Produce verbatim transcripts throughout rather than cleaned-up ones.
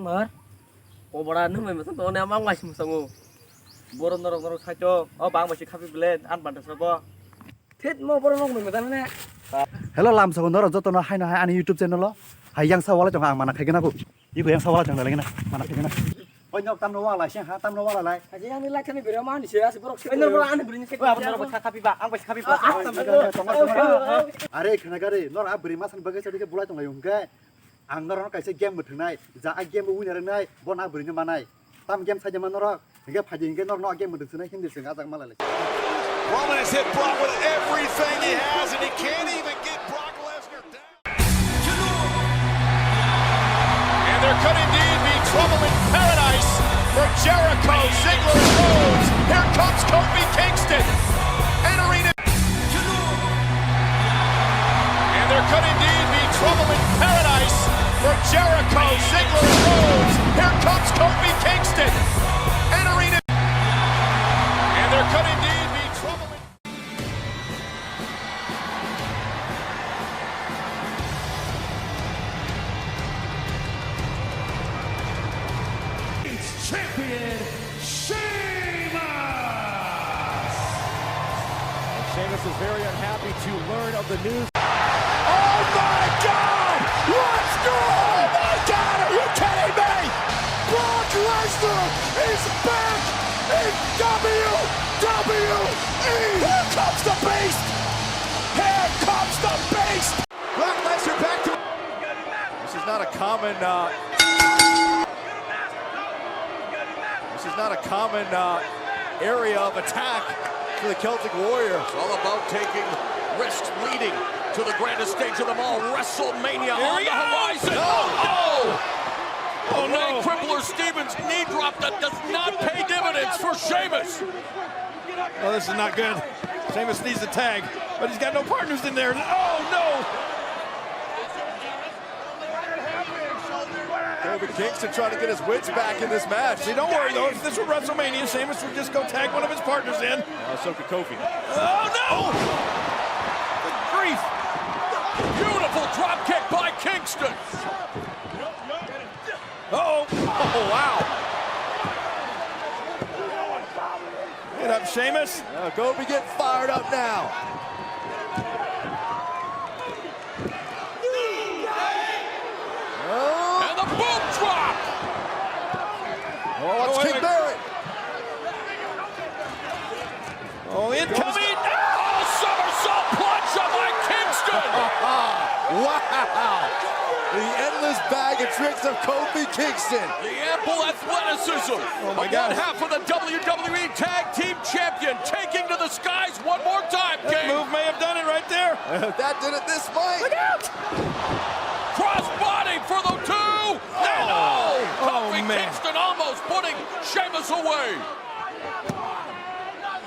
Ar? Kobora nung mai masang tong ne amang mai sung sango. Boro norok norok saito. O bang mai si khapi belen an banta sabo. Thet mo boro nok mai masang ne. Hello lam sabo norok joto no hai no hai ani YouTube channel o. Hai yang sa wala tong ang mana khai gana ko. Iko yang sa wala tong lagi na. Mana khai gana. Oi nok tam no wala sing ha tam no wala lai. Aji ani lai khani bere mani se asi borok se. Oi norok ani bere ni se. Oi abang norok khapi ba ang bai khapi ba. Are khana gare nor a bere masan bagai sa dike bulai tong lai hung ke. Ang norokno kaisa game bo thwngnai, ja a game bo winner wngnai, bo na bwrwino manai. Tam game saida ma norok, hingke phaidi hingke norokno a game bo thwngnai, Hindi swng ajak malai lai. Roman has hit Brock with everything he has, and he can't even get Brock Lesnar down. And there could indeed be trouble in paradise for Jericho, Ziggler, and Rhodes. Here comes Kofi Kingston entering. And there could indeed be trouble in paradise for Jericho, Ziggler, and Rhodes. Here comes Kofi Kingston entering it. And there could indeed be trouble in Champion Sheamus! And Sheamus is very unhappy to learn of the news. Oh my God! Let's go! Oh my God! Are you kidding me? Brock Lesnar is back in W W E! Here comes the beast! Here comes the beast! Brock Lesnar back to. This is not a common. Uh, this is not a common uh, area of attack for the Celtic Warrior. It's all about taking risks, leading to the grandest stage of them all, WrestleMania on the horizon. Oh, oh! Oh, no. Ray Crippler Stevens knee drop that does not pay dividends for Sheamus. Oh, this is not good. Sheamus needs the tag, but he's got no partners in there. Oh, no! Kofi Kingston trying to get his wits back in this match. See, don't worry, though. If this were WrestleMania, Sheamus would just go tag one of his partners in. Uh, so could Kofi. Oh, no! Good grief! Beautiful drop kick by Kingston. Oh, oh, wow. Get up, Sheamus. Uh, Kofi getting fired up now. Oh. And the boom drop. Oh, it's King Barrett. Oh, incoming! Oh, somersault plancha by Kingston! Wow! The endless bag of tricks of Kofi Kingston. The ample athleticism of one half of the W W E Tag Team Champion taking to the skies one more time, King. That move may have done it right there. If that did it, this might. Look out! Cross body for the two! And oh, Kofi Kingston almost putting Sheamus away.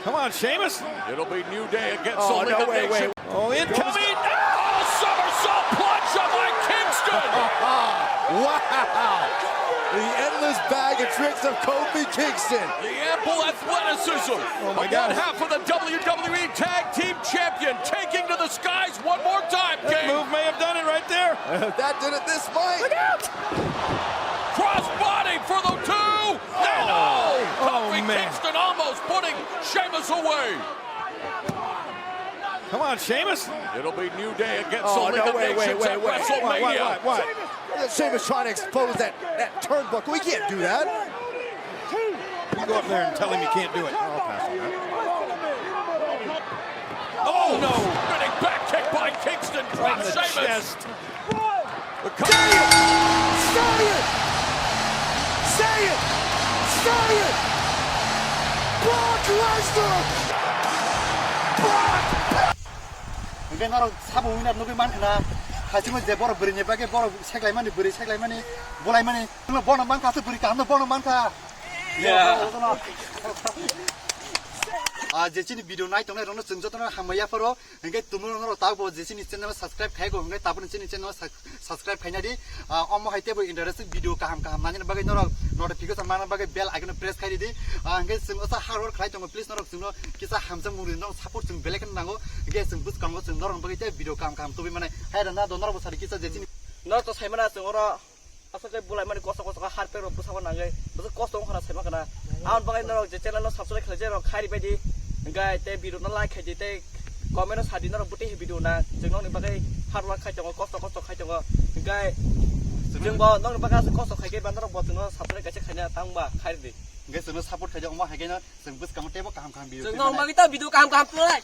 Come on, Sheamus. It'll be New Day against the League of Nations. Oh, incoming! Oh, somersault plancha by Kingston! Wow! The endless bag of tricks of Kofi Kingston. The ample athleticism of one half of the W W E Tag Team Champion taking to the skies one more time, King. That move may have done it right there. If that did it, this might. Look out! Cross body for the two! And oh, Kofi Kingston almost putting Sheamus away. Come on, Sheamus. It'll be New Day against the League of Nations at WrestleMania. What, what, what? Sheamus trying to expose that, that turnbuckle. He can't do that. You go up there and tell him you can't do it. I'll pass on that. Oh, no. Spinning back kick by Kingston. Drops Sheamus. Say it! Say it! Say it! Say it! Brock Lesnar! Brock! Hingke norok sabo winner nugui mankha na, hachimo je borok bwrwini bagwi borok seklaimani, bwrwi seklaimani, bolaimani, bono mankha, aswk bwrwi kahamno bono mankha. Yeah. Ah, je chini video nai tongnai rokno chwng jotono hambai yapharo. Hingke tumung norok tabuk bo je chini channel o subscribe khai go, hingke tabukni chini channel o sub-, subscribe khaina di. Ah, omo hai teibo interesting video kaham kaham nangni bagwi norok notification manna bagwi bell icon o press khai di. Ah, hingke chwng osa hard work khlai tongo, please norok chwngno kisa hamjakmung rwdi, norok support chwng belai kheno nango. Hingke chwng bwskango chwng norok bagwi tei video kaham kaham tubui manai. Hai rwna do norok bo sadi kisa je chini. Norok to saimana chwng oro Aswk khe bulai mani kosto kosto kha harpek rok bwskango nangwi bwswk kosto wngkha na saima khana. Aboni bagwi norok je channel no subscribe khlai je rok khairi baidi. Hwnkhe tei video no like khaidi tei comment no sadi norok bwtwi video na. Chwng nokni bagwi hard work khai tongo, kosto kosto khai tongo. Hwnkhe chwng bo nokni bagwi aswk kosto khai khe ba norok bo chwngno subscribe kaisa khaina tangba khairi di. Hwnkhe chwngno support khaidi omo hai khe no chwng bwskango teibo kaham kaham video Chwng twi nokni mano. Bagwi ta video kaham kaham twnai.